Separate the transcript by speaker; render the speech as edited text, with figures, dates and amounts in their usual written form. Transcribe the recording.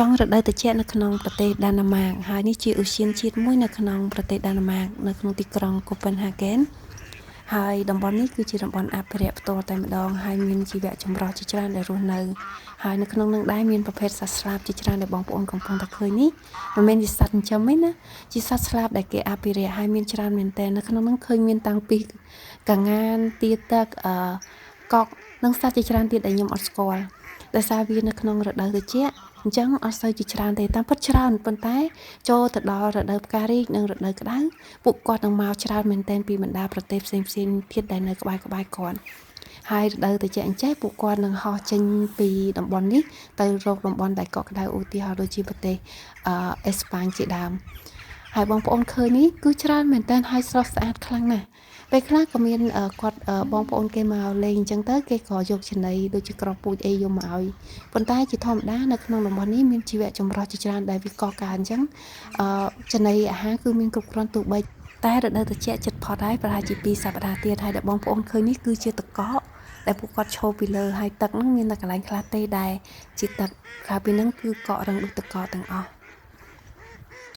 Speaker 1: ចង់រដូវត្រជាក់នៅក្នុងប្រទេសដាណាម៉ាកហើយនេះជាឧទ្យានជាតិមួយនៅក្នុងប្រទេសដាណាម៉ាកនៅក្នុងទីក្រុងកូពែនហាហ្គេនហើយតំបន់នេះគឺជាតំបន់អភិរក្សផ្ទាល់តែម្ដងហើយមានជីវៈចម្រុះជាច្រើនដែលរស់នៅហើយនៅក្នុងនឹងដែរមានប្រភេទសត្វស្លាបជាច្រើនដែលបងប្អូនកំពុងតែឃើញនេះមិនមែនជាសត្វចិញ្ចឹមទេណាជាសត្វស្លាបដែលគេអភិរក្សហើយមានច្រើនមែនទែននៅក្នុងនឹងឃើញមានតាំងពីកាងានទាទឹកអឺកុកនិងសត្វជាច្រើនទៀតដែលខ្ញុំអត់ស្គាល់ដោយសារវានៅក្នុងរដូវត្រជាក់អញ្ចឹងអត់សូវជាច្រើនទេតាមពិតច្រើនប៉ុន្តែចូលទៅដល់រដូវផ្ការីកនិងរដូវក្តៅពួកគាត់នឹងមកច្រើនមែនទែនពីបណ្ដាប្រទេសផ្សេងផ្សេងទៀតដែលនៅក្បែរក្បែរគាត់ហើយរដូវត្រជាក់អញ្ចេះពួកគាត់នឹងហោះចេញពីតំបន់នេះទៅរកតំបន់ដែលកក់ក្ដៅឧទាហរណ៍ដូចជាប្រទេសអឺអេស្ប៉ាញជាដើមហើយបងប្អូនឃើញនេះគឺច្រើនមែនទែនហើយស្រស់ស្អាតខ្លាំងណាស់ពេលខ្លះក៏មានគាត់បងប្អូនគេមកលេងអញ្ចឹងទៅគេក៏យកចំណីដូចជាក្របពូជអីយកមកឲ្យប៉ុន្តែជាធម្មតានៅក្នុងតំបន់នេះមានជីវៈចម្រុះជាច្រើនដែលវាកកកើអញ្ចឹងអឺចំណីអាហារគឺមានគ្រប់គ្រាន់ទោះបីតែរដូវត្រជាក់ចិត្តផុតហើយប្រហែលជា2សប្តាហ៍ទៀតហើយដែលបងប្អូនឃើញនេះគឺជាទឹកកកដែលពួកគាត់ឈរពីលើហើយទឹកហ្នឹងមានតែកន្លែងខ្លះទេដែលជាទឹកក្រៅពីហ្នឹងគឺកករឹងដូចទឹកកកទាំងអស់។